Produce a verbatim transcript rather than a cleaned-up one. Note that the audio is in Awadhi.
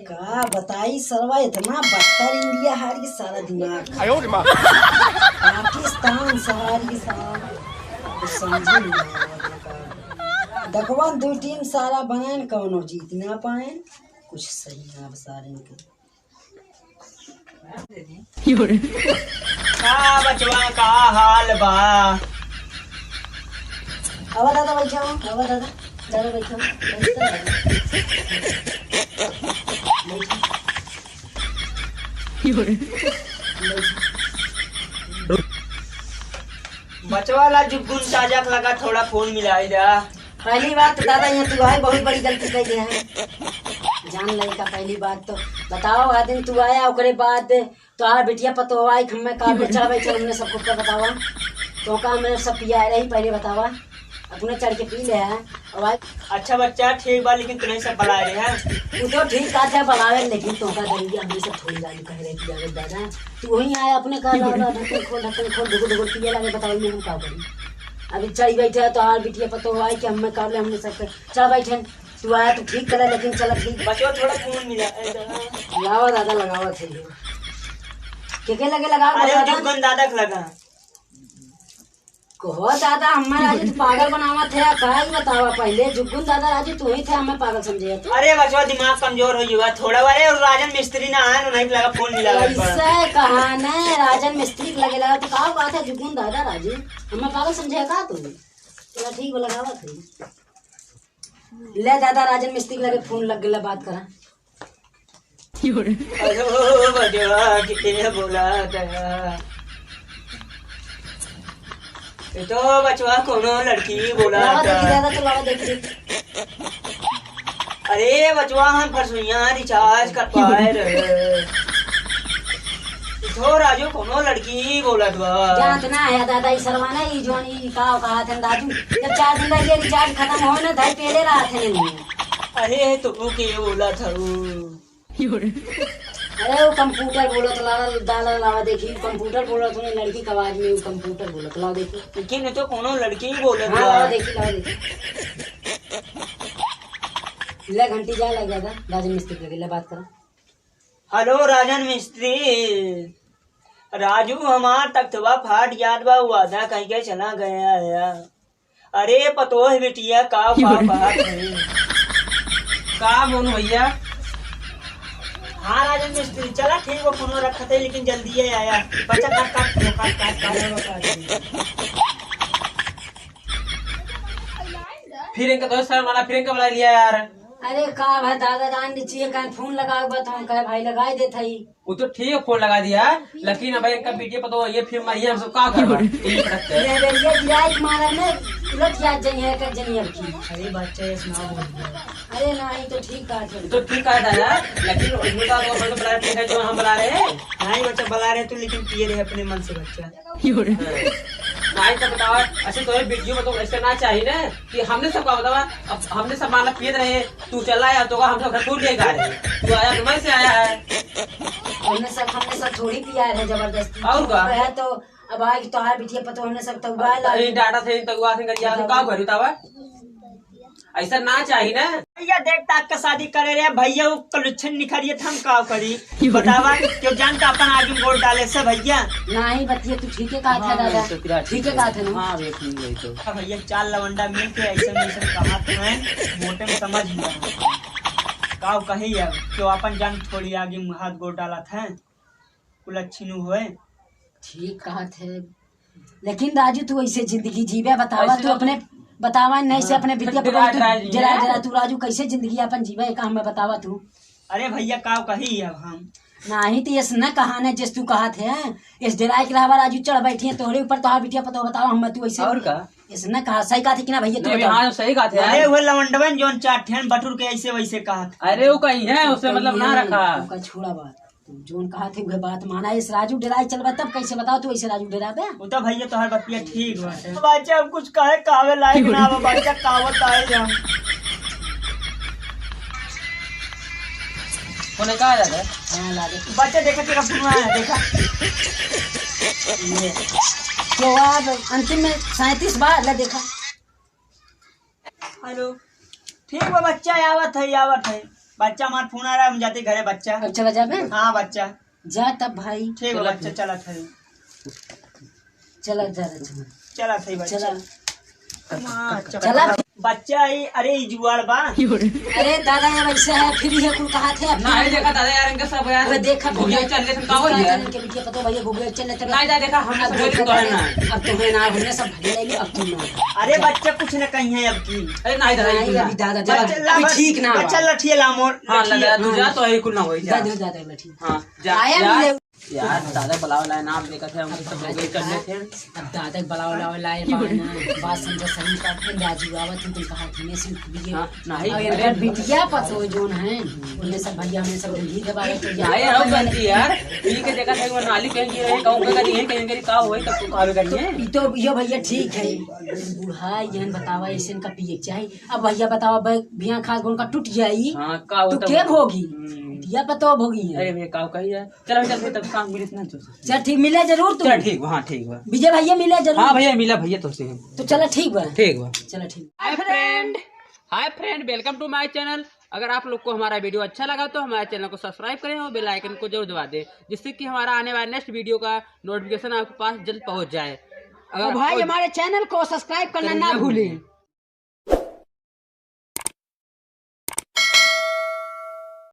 का बताई सरवा, इतना बदतर इंडिया हारी कि सारा दिमाग खराब। आयो रे माँ। पाकिस्तान से हारी कि सारा कुछ समझे नहीं आवे का। देखबन दो टीम सारा बनाएन, कौनो जीत ना पाएन, कुछ सही ना अब सारे के। का बचवा, का हाल बा? आवा दादा, बैठा हो, आवा दादा, दादा, बैठा हो, बैठा हो। बचवा ला जुगुन ताजा लगा, थोड़ा फोन मिलाई दा। पहली बात तो दादा, यहाँ तू आए, बहुत बड़ी गलती कर दिया है। जान ले का पहली बात तो बताओ, आ दिन तू आया, ओकरे बाद तोहार बिटिया पतोह आई, हमें कार में चढ़ बैठे, हमने सबको क्या बतावा? तो का हमने सब पिया रही, पहले बतावा, अपने चढ़ के पी ले है। और भाई अच्छा बच्चा, ठीक बा, लेकिन तुम्हें सब बला रहे हैं। वो तो ठीक बात है, बलावे, लेकिन तो का करेंगे, हमने सब थोड़ी गाली कह रहे कि अगर दादा, तू वहीं आया अपने कार, ढक्कन खोल, ढक्कन खोल, ढुकुर ढुकुर पिए लगे, बताओ, ये हम का करी? अभी चढ़ बैठे हैं, तोहार बिटिया पतोह आई कि हमें कार ले, हमने सब चढ़ बैठे। तू आया तो ठीक करे, लेकिन चला ठीक। बचवा थोड़ा फोन मिला, ए, दादा। लावा दादा, लगावा थे। के के लगे लगावा अरे, दादा? जुगन दादा के लगा। कहो दादा, हमारा राजू तू पागल बनावा थे, का ही बतावा पहले। जुगुन दादा राजू तू ही थे, हमें पागल समझे तू। अरे बचवा, दिमाग कमजोर हो गया थोड़ा। अरे, और राजन मिस्त्री ना आए, उन्हीं के लगा फोन मिला एक बार। ऐसा कहा ना, राजन मिस्त्री के लगे लगा, तो का बात है जुगुन दादा राजू, हमें पागल समझे का तू? चला ठीक बा, लगावा थे। ले दादा, राजन मिस्त्री के लगे फोन लग गया, बात करा। हेलो, बचवा, के बोला था? ये तो बचवा कोनो लड़की बोला लावा देखी था। दादा, तो लावा देखी। अरे बचवा, हम फरसुइया रिचार्ज कर पाए रहे। तो राजू कोनो लड़की बोलत बा। जानत ना है दादा, ई सरवा ना, ई जोन ई का कहा थे राजू, जब चार दिन रहिए रिचार्ज खत्म हो ना, धई पेले रहा थे नहीं। अरे तो वो के बोला था वो? अरे वो कंप्यूटर बोलत ला, दादा लावा देखी, कंप्यूटर बोलत होने लड़की के आवाज में, वो कंप्यूटर बोलत लावा देखी। लेकिन ये तो कोनो लड़की ही बोलत हाँ, बा। लावा देखी, लावा देखी। ले घंटी जा लग गया था, राजन मिस्त्री के लगे, ले बात करा। हेलो राजन मिस्त्री, राजू हमार तख्तवा फाट जात बा, वादा कह के चला गया है। अरे पतोह बिटिया, का, का बात है? का बोलू भैया? हाँ राजन मिस्त्री, चला ठीक बा, फोन रखत है, लेकिन जल्दी ही आया। बच्चा काट, काट, काट, काट, काट। फिर इनका दोस्त सर वाला, फिर इनका बुला लिया यार। अरे का भाई, दादा जान लीजिए, कहीं फोन लगावे बा तो हम कहे भाई लगाई देत हई। वो तो ठीक है, फोन लगा दिया, लेकिन अब इनका बिटिया पतोह ये फिर मारिए, हम सब का करबा? यही फर्क है। ये रे, ये गिराई मारा में उलट जात जाइए एक एक जनी अब की। अरे बच्चा, ये सुना बोल दिया। अरे नहीं तो ठीक कहा थे। तो ठीक कहा था यार, लेकिन उनको तो हम तो बुला रहे हैं, जो हम बुला रहे हैं। नहीं बच्चा, बुला रहे तू, लेकिन पिए रहे अपने मन से बच्चा। भाई तो बतावा, अच्छा तो ये वीडियो में तो ऐसे ना चाहिए ना कि हमने सबका बतावा, अब हमने सब माला पिए रहे, तू चला आया तो हम सब घर छोड़ के गा रहे, तू आया तो मैं से आया है। हमने सब, हमने सब थोड़ी पिया है जबरदस्ती। और का? है तो अब आए तोहार बिटिया पतोह, हमने सब तो उबाल ला। अरे डाटा से तो हुआ से करिया तो का करी बतावा? ऐसा ना चाहिए ना। भैया देख ताक का शादी करे रे भैया, वो कलुच्छन निखरिए, हम का करी? बतावा, क्यों जान का अपन आगे गोड़ डाले से भैया? नहीं बतिया, तू ठीक है कहा था हाँ, दादा, तो तेरा ठीक है कहा था ना। हाँ, वे ठीक है तो। हाँ भैया, चार लवंडा मिल के ऐसे में ऐसे कहा था, मोटे में समझ लिया। का कही अब, क्यों अपन जान थोड़ी आगे हाथ गोड़ डाला था, कुलच्छिनु होए। ठीक कहा थे, लेकिन राजू, तू ऐसे जिंदगी जीवे, बतावा ऐसे तू तो अपने, बतावा नहीं से हाँ। अपने बिटिया फिर पकड़, तू राजू जरा, है। जरा तू राजू, कैसे जिंदगी अपन जीवे, एक हमें बतावा तू। अरे भैया, का कही अब हम? नहीं तो ऐसे न कहा न, जैसे तू कहा थे, इस डेरा के रहवा राजू, चढ़ बैठी है तोहरे ऊपर, तोहार बिटिया पतोह, बतावा हम तू ऐसे। और का? ऐसे न कहा, सही कहा थे कि ना भैया, तू नहीं, बता। हाँ, सही कहा थे अरे यार। वो लवंडवन जोन चार ठेन बटुर के ऐसे वैसे कहा था। अरे वो कहीं है, उसे मतलब ना कहीं है, रखा। उनका छोड़ा बात। तू जोन कहा थे, उहे बात माना। इस राजू डेराए चलबा, तब कैसे बताओ तू ऐसे राजू डेराबे? वो तो भैया तोहर बतिया ठीक बाटे। बच्चा, हम कुछ कहे, कावे लायक ना बा, बच्चा, का बताई हम। फोन का आ रहा है? हाँ, लागे। बच्चा, देखा तेरा फोन आया, देखा। ये। तो अब अंतिम में सैंतीस बार, ले देखा। हेलो। ठीक बा बच्चा, आवत है, आवत है। बच्चा, हमार फोन आ रहा है, हम जाते घरे बच्चा। अब चला जाबे? हाँ बच्चा। जा तब भाई। ठीक बा चला बच्चा, फिर। चलत है। चला जा रे चला। चलत है बच्चा। चला। हाँ, चला। चला। बच्चा, ई, अरे ई जुआड़ बा। अरे दादा, ये वैसे है, फिर ये कुल कहा थे? नहीं देखा दादा यार, इनका सब यार। अबे देखा भैया, चल ले, तुम का हो यार? इनके बिटिया पतो भैया, भैया चल ले, तब नहीं दादा, देखा, हम अब सब देखा तो है दादा, ना। अब तो है ना, हमने सब भैया ले ली, अब तुम ना। अरे बच्चा, कुछ न कहीं है अब की। अरे नहीं दादा, नहीं, ये अभी दादा, बच्चा, दादा, ला अभी बस, ठीक ना बच्चा, हुआ। लठिया ला मोर, हाँ, लठिया। लगा, तू जा तो है, कुल ना होई, जा। दादा, दादा, लठिया। हाँ, जा, आया जा। मिले। यार, दादा बुलावे ला, नाम देखत है, हम सब भैया चल ले थे। अब दादा के बुलावे ला, लाए बाना, बात समझ सही बात है, राजू आवत है, तुम कहा कि मैं सिर्फ ये हाँ, नहीं, और अरे, इनकर बिटिया पतो जोन है, उन्हें सब भैया, हमें सब ढील दबावे तो जा। नहीं, हम बनती यार, पी के देखा था, वो नाली कहीं गिरे, कहूँ पे करी है, कहीं करी का होई, तब तो कावे करी है। ई तो यो भैया ठीक है, बूढ़ा यहन बतावा, ऐसे इनका पिए के चाही। अब भैया बतावा, ब-, बिया खास बोन का टूट जाई, हाँ, का तो होता के है? भोगी? हम्म। बिटिया पतो भोगी है। अरे भैया, का कही है? चल, चल, चल, तब काम मिले ना, चल, चल। चल, ठीक, मिले जरूर तू। चल, ठीक बा, हाँ, ठीक बा। विजय भैया मिले जरूर। हाँ भैया, मिला भैया तो से। तो चला, ठीक बा। ठीक बा। चला, ठीक। Hi friend, hi friend, welcome to my channel। अगर आप लोग को हमारा video अच्छा लगा तो हमारे channel को subscribe करें और bell icon को जरूर दबा दें, जिससे कि हमारा आने वाला next video का notification आपके पास जल्द पहुंच जाए। अगर और भाई, कोई हमारे channel को subscribe करना ना भूलें।